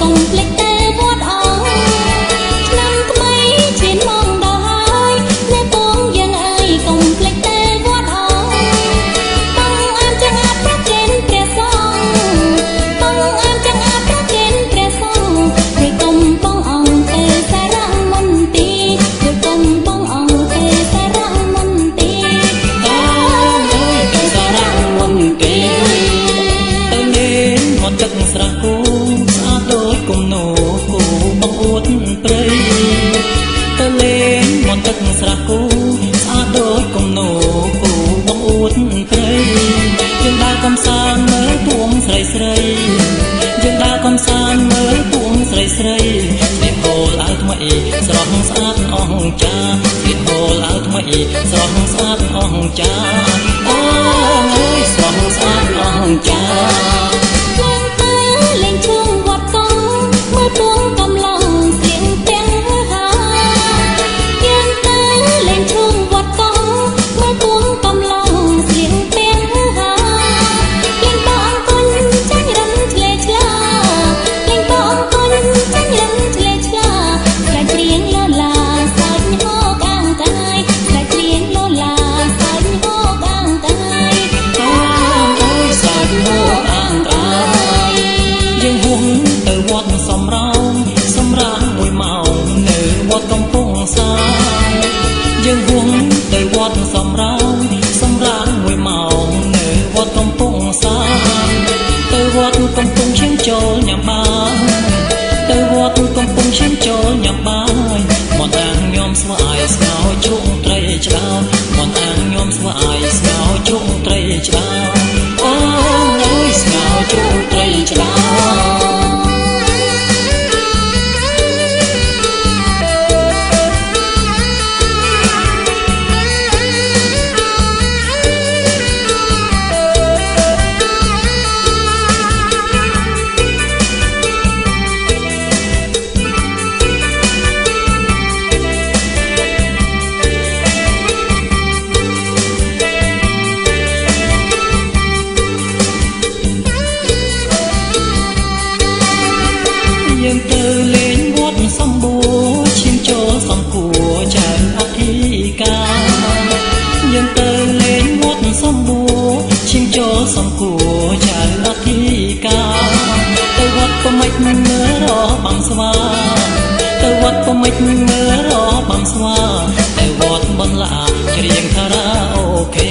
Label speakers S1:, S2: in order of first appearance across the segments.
S1: កុំភ្លេចទៅវត្តអង្គឆ្នាំថ្មីឈានមកដល់ហើយអ្នកបងយើងអើយកុំភ្លេចទៅវត្តអង្គបងអានចង្អាតប្រគេនព្រះសង្ឃបងអានចង្អាតប្រគេនព្រះសង្ឃរួយកុំបងអង្គទៅសារៈមន្ទីររួយកុំបងអង្គទៅសារៈមន្ទីរ
S2: អើយទៅសារៈមន្ទីរទៅលេងមាត់ទឹកស្រះគូស្អាតដូចគំនូគូបង្អួតព្រៃទៅលេងមាត់ទឹកស្រះគូស្អាតដូចគំនូគូបង្អួតព្រៃយើងដើរកំសាន្តមើលពួងស្រីស្រីយើងដើរកំសាន្តមើលពួងស្រីស្រីស្លៀកហូលអាវថ្មីស្រស់ស្អាតអស្ចារ្យស្លៀកហូលអាវថ្មីស្រស់ស្អាតអស្ចារ្យអើយស្រស់ស្អាតអស្ចារ្យ
S1: ឡើងទៅលេងឈូងវត្តកង់មើលពួងកំឡងស្រៀងទាំងហាយើងទៅលេងឈូងវត្តកង់មើលពួងកំឡងស្រៀងទាំងហាលេងបងគុញចាញ់រំឆ្លេឆ្លាលេងបងគុញចាញ់រំឆ្លេឆ្លាស្រែកច្រៀងលឡាសើចហោកអាងកាយស្រែកច្រៀងលឡាសើចហោកអាងកាយ
S2: អើយសាច់ហូអាងកាយយើងហួងទៅវត្តសំរោងសម្រាកមួយម៉ោងនៅវត្តកំពង់សាយយើងហួងទៅវត្តសំរោងសម្រាកមួយម៉ោងនៅវត្តកំពង់សាយទៅវត្តកំពង់ឈាមចូលញ៉ាំបាយទៅវត្តកំពង់ឈាមចូលញ៉ាំបាយមន្តអាងញោមស្វាយស្ងោជ្រុងត្រីឆ្ដោមន្តអាងញោមស្វាយស្ងោជ្រុងត្រីឆ្ដោអើយស្ងោជ្រុងត្រីឆ្ដោ យើងទៅលេងវត្តសម្បួរឈានចូលសំគួរចៅអធិការយើងទៅលេងវត្តសម្បួរឈានចូលសំគួរចៅអធិការទៅវត្តក៏មិនមើលរបាំស្វាទៅវត្តក៏មិនមើលរបាំស្វាទៅវត្តបន្លាច្រៀងខារ៉ាអូខេ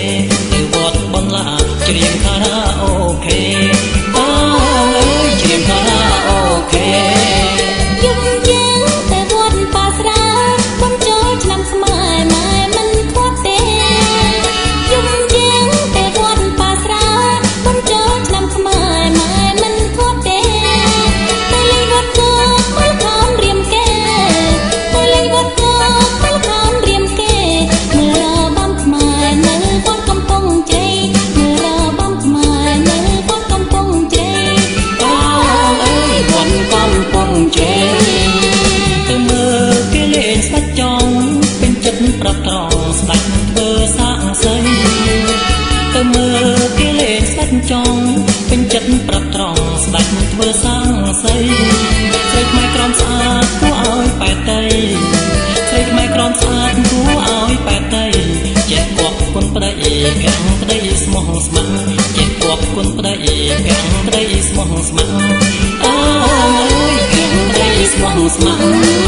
S2: ទៅវត្តបន្លាច្រៀងខារ៉ាអូខេអើយច្រៀងខារ៉ាអូខេ
S1: យំយើងទៅវត្តប៉ាស្រាបុណ្យចូលឆ្នាំខ្មែរម៉ែមិនខាត់ទេយំយើងទៅវត្តប៉ាស្រាបុណ្យចូលឆ្នាំខ្មែរម៉ែមិនខាត់ទេទៅលេងវត្តគោកមើលខោនរៀមគេទៅលេងវត្តគោកមើលខោនរៀមគេមើលរបាំខ្មែរនៅវត្តកំពង់ជ័យមើលរបាំខ្មែរនៅវត្តកំពង់ជ័យ
S2: អើយវត្តកំពង់ជ័យទៅមើលគេលេងស្ដេចចង់ពេញចិត្តប្រាប់ត្រង់ស្ដេចធ្វើសាងសីទៅមើលគេលេងស្ដេចចង់ពេញចិត្តប្រាប់ត្រង់ស្ដេចធ្វើសាងសីស្រីខ្មែរក្រមស្អាតគួរឲ្យប៉ែតៃស្រីខ្មែរក្រមស្អាតគួរឲ្យប៉ែតៃចេះគប់គុណប្តីភាំងប្តីស្មោះស្ម័គ្រចេះគប់គុណប្តីភាំងប្តីស្មោះស្ម័គ្រអើយភាំងប្តីស្មោះស្ម័គ្រ។